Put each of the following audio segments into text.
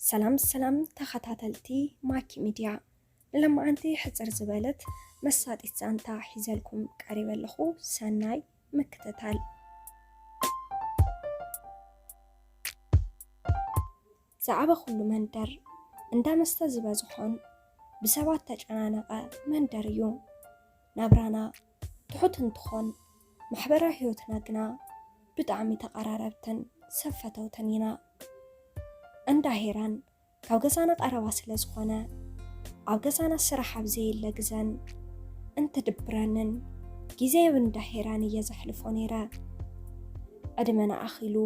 ሰላም ሰላም ተኸታተልቲ ማኪ ሚድያ፣ ንለማዓንቲ ሕፅር ዝበለት መሳጢት ዛንታ ሒዘልኩም ቀሪበ ኣለኹ። ሰናይ ምክትታል። ዝዓበኹሉ መንደር እንዳ መስተ ዝበዝሖን ብሰባት ተጨናነቐ መንደር እዩ። ናብራና ትሑት እንትኾን፣ ማሕበራዊ ህይወትና ግና ብጣዕሚ ተቐራረብትን ሰብ ፈተውትን ኢና። እንዳ ሄራን ካብ ገዛና ቀረባ ስለ ዝኾነ፣ ኣብ ገዛና ስራሕ ኣብ ዘየለ ግዘን እንትድብረንን ግዜ ኣብ እንዳ ሄራን እየ ዘሕልፎ ነይረ። ዕድመና ኣኺሉ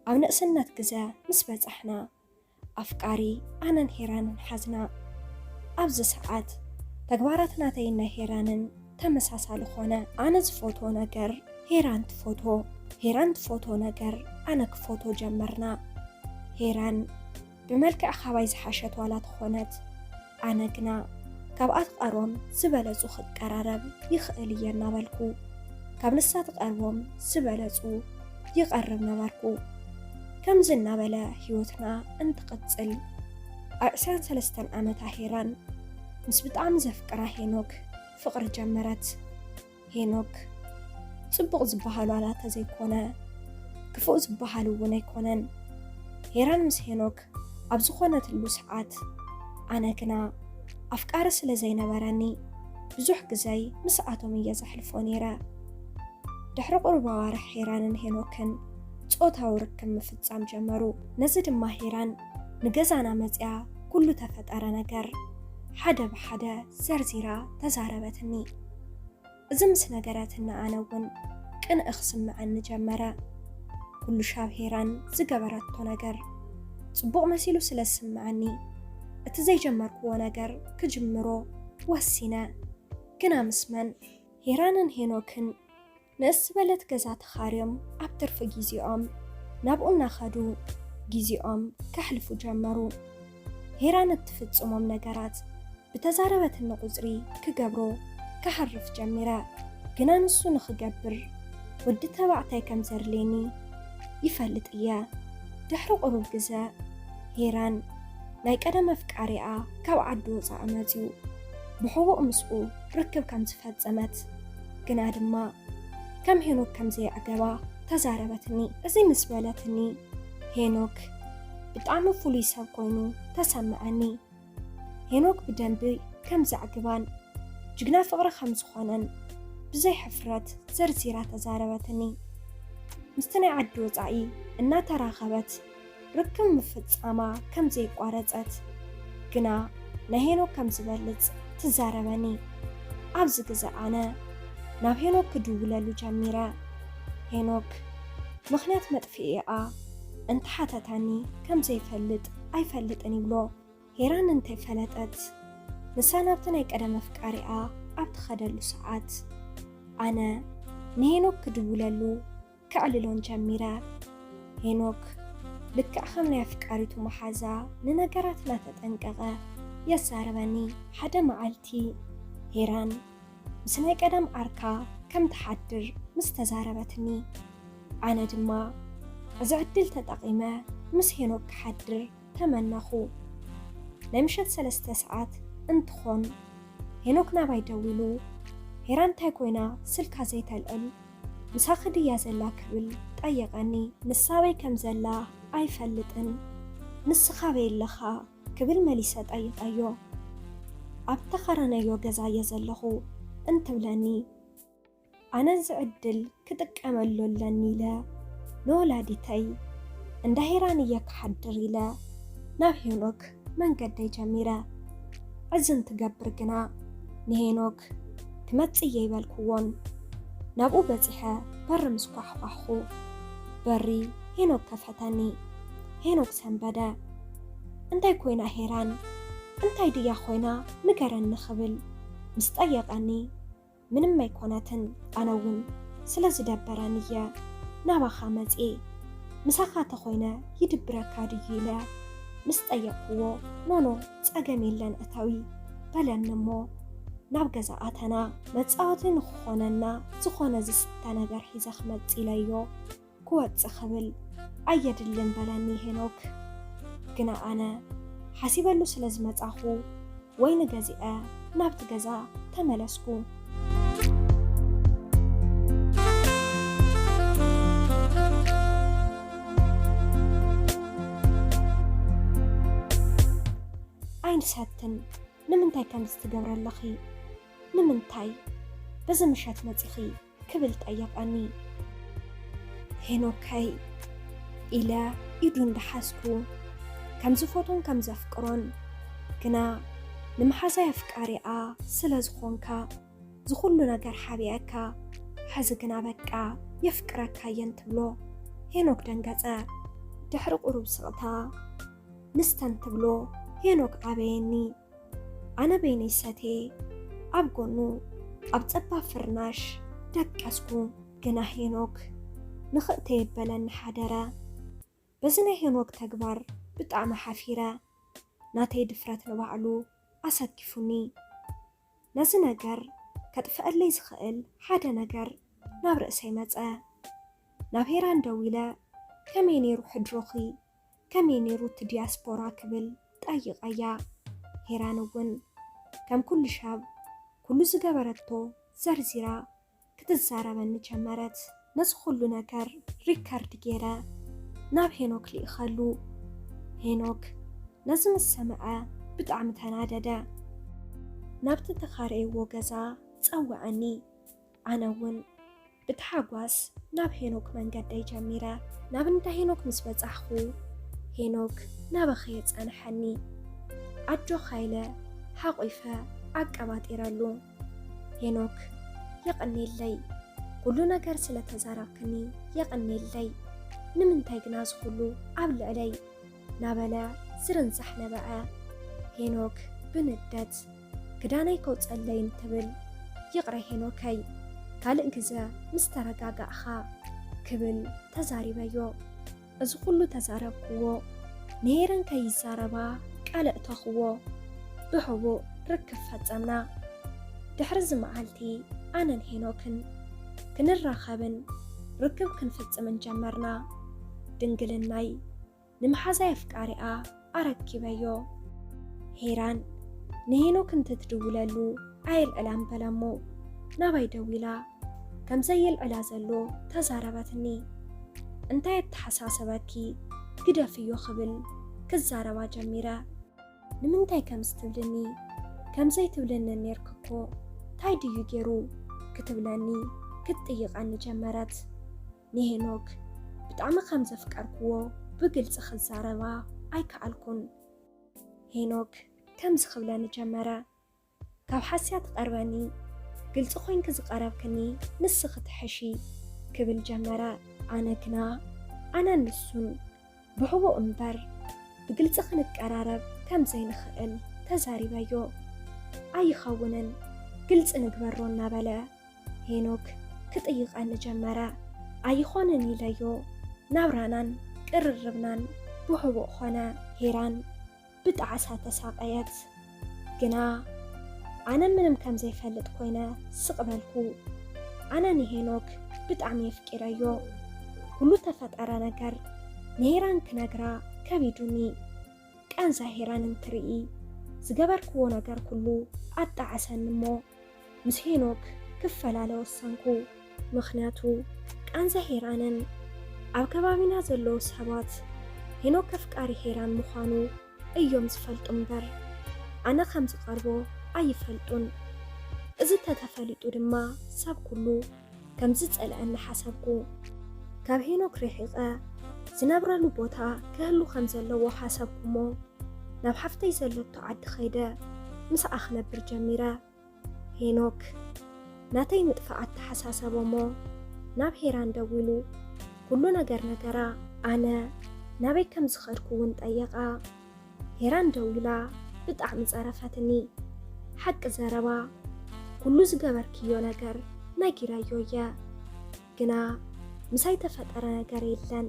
ኣብ ንእስነት ግዘ ምስ በጻሕና፣ ኣፍቃሪ ኣነን ሄራንን ሓዝና። ኣብዚ ሰዓት ተግባራት ናተይን ናይ ሄራንን ተመሳሳሊ ኾነ። ኣነ ዝፎትዎ ነገር ሄራን ትፎትዎ፣ ሄራን ትፎትዎ ነገር ኣነ ክፎትዎ ጀመርና። ሄራን ብመልክዕ ካባይ ዝሓሸት ዋላ ተኾነት፣ ኣነ ግና ካብኣ ትቐርቦም ዝበለጹ ክቀራረብ ይኽእል እየ እናበልኩ፣ ካብ ንሳ ትቐርቦም ዝበለጹ ይቐርብ ነበርኩ። ከምዚ እናበለ ህይወትና እንትቕጽል፣ ኣብ ዕስራን ሰለስተን ዓመታ ሄራን ምስ ብጣዕሚ ዘፍቅራ ሄኖክ ፍቕሪ ጀመረት። ሄኖክ ጽቡቕ ዝበሃል ዋላ ተዘይኮነ፣ ክፉእ ዝበሃል እውን ኣይኮነን። ሄራን ምስ ሄኖክ ኣብ ዝኾነትሉ ሰዓት፣ ኣነ ግና ኣፍቃሪ ስለ ዘይነበረኒ፣ ብዙሕ ግዘይ ምስኣቶም እየ ዘሕልፎ ነይረ። ድሕሪ ቁሩብ ኣዋርሕ ሄራንን ሄኖክን ጾታዊ ርክብ ምፍጻም ጀመሩ። ነዚ ድማ ሄራን ንገዛና መጺኣ ኩሉ ተፈጠረ ነገር ሓደ ብሓደ ዘርዚራ ተዛረበትኒ። እዚ ምስ ነገረትኒ ኣነ እውን ቅንኢ ክስምዐኒ ጀመረ። ኩሉ ሻብ ሄራን ዝገበረቶ ነገር ጽቡቕ መሲሉ ስለ ዝስምዐኒ፣ እቲ ዘይጀመርክዎ ነገር ክጅምሮ ወሲነ። ግና ምስ መን? ሄራንን ሄኖክን ንእስ ዝበለት ገዛ ተኻርዮም ኣብ ትርፊ ግዜኦም ናብኡ እናኸዱ ግዜኦም ከሕልፉ ጀመሩ። ሄራን እትፍጽሞም ነገራት ብተዛረበትኒ ቁጽሪ ክገብሮ ክሓርፍ ጀሚረ። ግና ንሱ ንኽገብር ወዲ ተባዕታይ ከም ዘድልየኒ ይፈልጥ እየ። ድሕሪ ቁሩብ ግዘ ሄራን ናይ ቀደም ኣፍቃሪኣ ካብ ዓዲ ወፃኢ መፂኡ ብሕቡእ ምስኡ ርክብ ከም ዝፈጸመት፣ ግና ድማ ከም ሄኖክ ከም ዘየዕገባ ተዛረበትኒ። እዚ ምስ በለትኒ ሄኖክ ብጣዕሚ ፍሉይ ሰብ ኮይኑ ተሰምዐኒ። ሄኖክ ብደንቢ ከም ዘዕግባን ጅግና ፍቕሪ ከም ዝኾነን ብዘይ ሕፍረት ዘርዚራ ተዛረበትኒ። ምስቲ ናይ ዓዲ ወፃኢ እናተራኸበት ርክብ ምፍጻማ ከም ዘየቋረጸት ግና ንሄኖክ ከም ዝበልጽ ትዛረበኒ። ኣብዚ ግዘ ኣነ ናብ ሄኖክ ክድውለሉ ጀሚረ። ሄኖክ ምኽንያት መጥፍኢኣ እንተሓተተኒ ከም ዘይፈልጥ ኣይፈልጥን ይብሎ። ሄራን እንተይፈለጠት፣ ንሳ ናብቲ ናይ ቀደም ኣፍቃሪኣ ኣብ ትኸደሉ ሰዓት፣ ኣነ ንሄኖክ ክድውለሉ ከዕልሎን ጀሚረ። ሄኖክ ልክዕ ከም ናይ ኣፍቃሪቱ መሓዛ ንነገራት እናተጠንቀቐ የዛርበኒ። ሓደ መዓልቲ ሄራን ምስ ናይ ቀደም ዓርካ ከም ትሓድር ምስ ተዛረበትኒ፣ ኣነ ድማ እዚ ዕድል ተጠቒመ ምስ ሄኖክ ክሓድር ተመነኹ። ናይ ምሸት ሰለስተ ሰዓት እንትኾን ሄኖክ ናባይ ደዊሉ፣ ሄራን እንታይ ኮይና ስልካ ዘይተልዕል? ምሳኺ ድያ ዘላ ክብል ጠየቐኒ። ንሳ ኣበይ ከም ዘላ ኣይፈልጥን፣ ንስኻ ኣበይ ኣለኻ ክብል መሊሰ ጠይቐዮ። ኣብ ተኸረነዮ ገዛ እየ ዘለኹ እንትብለኒ፣ ኣነ እዚ ዕድል ክጥቀመሉ ኣለኒ ኢለ ንወላዲተይ እንዳ ሄራን እየ ክሓድር ኢለ ናብ ሄኖክ መንገደይ ጀሚረ። እዚ እንትገብር ግና ንሄኖክ ክመጽእ እየ ኣይበልክዎን። ናብኡ በጺሐ በሪ ምስ ኳሕኳሕኩ፣ በሪ ሄኖክ ከፈተኒ። ሄኖክ ሰንበደ። እንታይ ኮይና ሄራን? እንታይ ድያ ኮይና ንገረኒ ክብል ምስ ጠየቐኒ፣ ምንም ኣይኮነትን፣ ኣነ እውን ስለ ዝደበረኒ እየ ናባኻ መጽየ። ምሳኻ ተኾይነ ይድብረካ ድዩ ኢለ ምስ ጠየቕክዎ፣ ኖኖ፣ ጸገም የለን፣ እተዊ በለኒ እሞ ናብ ገዛ ኣተና። መጻወቲ ንኽኾነና ዝኾነ ዝስተ ነገር ሒዘ ክመጽእ ኢለዮ ክወጽእ ክብል፣ ኣየድልን በለኒ ሄኖክ። ግና ኣነ ሓሲበሉ ስለ ዝመጻኹ፣ ወይኒ ገዚአ ናብቲ ገዛ ተመለስኩ። ኣይንሰትን፣ ንምንታይ ከምዚ ትገብሪ ኣለኺ? ንምንታይ በዚ ምሸት መጺኺ? ክብል ጠየቐኒ። ሄኖከይ፣ ኢለ ኢዱ እንዳሓዝኩ፣ ከም ዝፈቶን ከም ዘፍቅሮን፣ ግና ንመሓዛይ ኣፍቃሪኣ ስለ ዝኾንካ፣ ዝኹሉ ነገር ሓቢአካ፣ ሕዚ ግና በቃ የፍቅረካ እየ እንትብሎ፣ ሄኖክ ደንገጸ። ድሕሪ ቁሩብ ስቕታ፣ ንስተን ትብሎ፣ ሄኖክ ኣበየኒ። ኣነ በይነይ ሰትየ ኣብ ጎኑ ኣብ ጸባብ ፍርናሽ ደቀስኩ። ግና ሄኖክ ንኽእተየ በለኒ ሓደረ። በዚ ናይ ሄኖክ ተግባር ብጣዕሚ ሓፊረ። ናተይ ድፍረት ንባዕሉ ኣሰኪፉኒ። ነዚ ነገር ከጥፍአለይ ዝኽእል ሓደ ነገር ናብ ርእሰይ መጸ። ናብ ሄራን ደዊለ፣ ከመይ ነይሩ ሕድሮኺ? ከመይ ነይሩ እቲ ዲያስፖራ ክብል ጠይቐያ። ሄራን እውን ከም ኩሉ ሻብ ኩሉ ዝገበረቶ ዘርዚራ ክትዛረበኒ ጀመረት። ነዚ ኩሉ ነገር ሪከርድ ገይረ ናብ ሄኖክ ልኢኸሉ። ሄኖክ ነዚ ምስ ሰምዐ ብጣዕሚ ተናደደ። ናብቲ ተኻረይዎ ገዛ ጸውዐኒ። ኣነ እውን ብታሓጓስ ናብ ሄኖክ መንገደይ ጀሚረ። ናብ እንዳ ሄኖክ ምስ በጻሕኹ፣ ሄኖክ ናበኸየ ጸንሐኒ። ኣጆኻ ኢለ ሓቑፈ ኣቀባጢረሉ። ሄኖክ፣ የቐኔለይ፣ ኩሉ ነገር ስለ ተዛረብክኒ የቐኔለይ። ንምንታይ ግና እዚ ኩሉ ኣብ ልዕለይ? ናበለ ዝርንዛሕ ነበዐ። ሄኖክ ብንደት፣ ክዳነይ ከውፀለይ እንትብል፣ ይቕረ ሄኖከይ፣ ካልእ ግዘ ምስ ተረጋጋእኻ ክብል ተዛሪበዮ። እዚ ኩሉ ተዛረብክዎ፣ ንሄረን ከይዛረባ ቃል ኣእተኽዎ። ብሕቡእ ርክብ ፈጸምና። ድሕሪ እዚ መዓልቲ ኣነን ሄኖክን ክንራኸብን ርክብ ክንፍጽምን ጀመርና። ድንግልናይ ንመሓዛይ ኣፍቃሪኣ ኣረኪበዮ። ሄራን ንሄኖክ እንትትድውለሉ ኣየልዕላን በለሞ። ናባይ ደዊላ ከም ዘየልዕላ ዘሎ ተዛረበትኒ። እንታይ ኣተሓሳሰበኪ? ግደፍዮ ክብል ክዛረባ ጀሚረ። ንምንታይ ከምዚ ትብልኒ? ከምዘይ ትብልኒ ኔርኪ እኮ። ታይ ድዩ ጌሩ? ክትብለኒ ክትጥይቐኒ ጀመረት። ንሄኖክ ብጣዕሚ ከም ዘፍቀርክዎ ብግልጺ ክዛረባ ኣይከኣልኩን። ሄኖክ ከምዚ ክብለኒ ጀመረ። ካብ ሓስያ ትቐርበኒ፣ ግልጺ ኮይንኪ ዝቐረብክኒ ንስኺ ትሕሺ ክብል ጀመረ። ኣነ ግና ኣነን ንሱን ብሕቡእ እምበር ብግልጺ ክንቀራረብ ከም ዘይንኽእል ተዛሪበዮ። ኣይኸውንን፣ ግልጺ ንግበሮ እናበለ ሄኖክ ክጥይቐኒ ጀመረ። ኣይኾንን ኢለዮ። ናብራናን ቅርርብናን ብሕቡእ ኾነ። ሄራን ብጣዕሳ ተሳቐየት። ግና ኣነ ምንም ከም ዘይፈልጥ ኮይነ ስቕ በልኩ። ኣነ ንሄኖክ ብጣዕሚ የፍቂረዮ። ኩሉ ተፈጠረ ነገር ንሄራን ክነግራ ከቢዱኒ። ቃንዛ ሄራን እንትርኢ ዝገበርክዎ ነገር ኩሉ ኣጣዓሰኒ እሞ ምስ ሄኖክ ክፈላለ ወሰንኩ። ምኽንያቱ ቃንዛ ሄራንን ኣብ ከባቢና ዘለዉ ሰባት ሄኖክ ኣፍቃሪ ሄራን ምዃኑ እዮም ዝፈልጡ እምበር ኣነ ከም ዝቐርቦ ኣይፈልጡን። እዚ ተተፈሊጡ ድማ ሰብ ኩሉ ከም ዝጸልአኒ ሓሰብኩ። ካብ ሄኖክ ርሒቐ ዝነብረሉ ቦታ ክህሉ ከም ዘለዎ ሓሰብኩ እሞ ናብ ሓፍተይ ዘለቶ ዓዲ ከይደ ምስኣ ክነብር ጀሚረ። ሄኖክ ናተይ ምጥፋእ ኣተሓሳሰቦ እሞ ናብ ሄራን ደዊሉ ኩሉ ነገር ነገራ። ኣነ ናበይ ከም ዝኸድኩ እውን ጠየቓ። ሄራን ደዊላ ብጣዕሚ ጸረፈትኒ። ሓቂ ዘረባ ኩሉ ዝገበርክዮ ነገር ነጊረዮ እየ፣ ግና ምሳይ ተፈጠረ ነገር የለን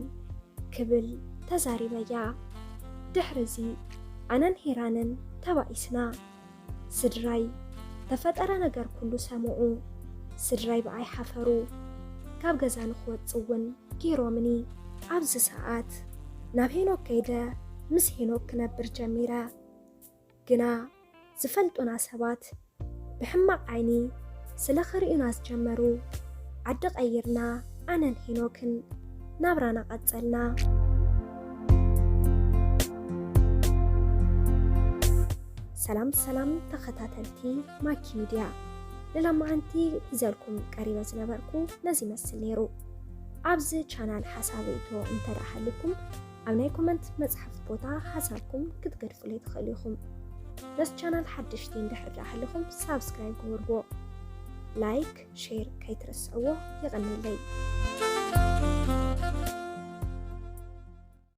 ክብል ተዛሪበያ። ድሕሪ እዚ ኣነን ሄራንን ተባኢስና። ስድራይ ተፈጠረ ነገር ኩሉ ሰምዑ። ስድራይ ብኣይ ሓፈሩ። ካብ ገዛ ንክወጽእ እውን ገይሮምኒ። ኣብዚ ሰዓት ናብ ሄኖክ ከይደ ምስ ሄኖክ ክነብር ጀሚረ። ግና ዝፈልጡና ሰባት ብሕማቕ ዓይኒ ስለ ክርእዩና ዝጀመሩ፣ ዓዲ ቀይርና ኣነን ሄኖክን ናብራና ቀጸልና። ሰላም ሰላም ተኸታተልቲ ማኪ ሚድያ፣ ንሎማዓንቲ ሒዘልኩም ቀሪበ ዝነበርኩ ነዚ ይመስል ነይሩ። ኣብዚ ቻናል ሓሳብ ርእይቶ እንተ ደኣ ሃልዩኩም ኣብ ናይ ኮመንት መጽሓፍ ቦታ ሓሳብኩም ክትገድፉለይ ትኽእሉ ኢኹም። ነዚ ቻናል ሓደሽቲ እንድሕር ደኣ ሃለኹም ሳብስክራይብ ግበርዎ፣ ላይክ፣ ሼር ከይትረስዕዎ። የቐንየለይ።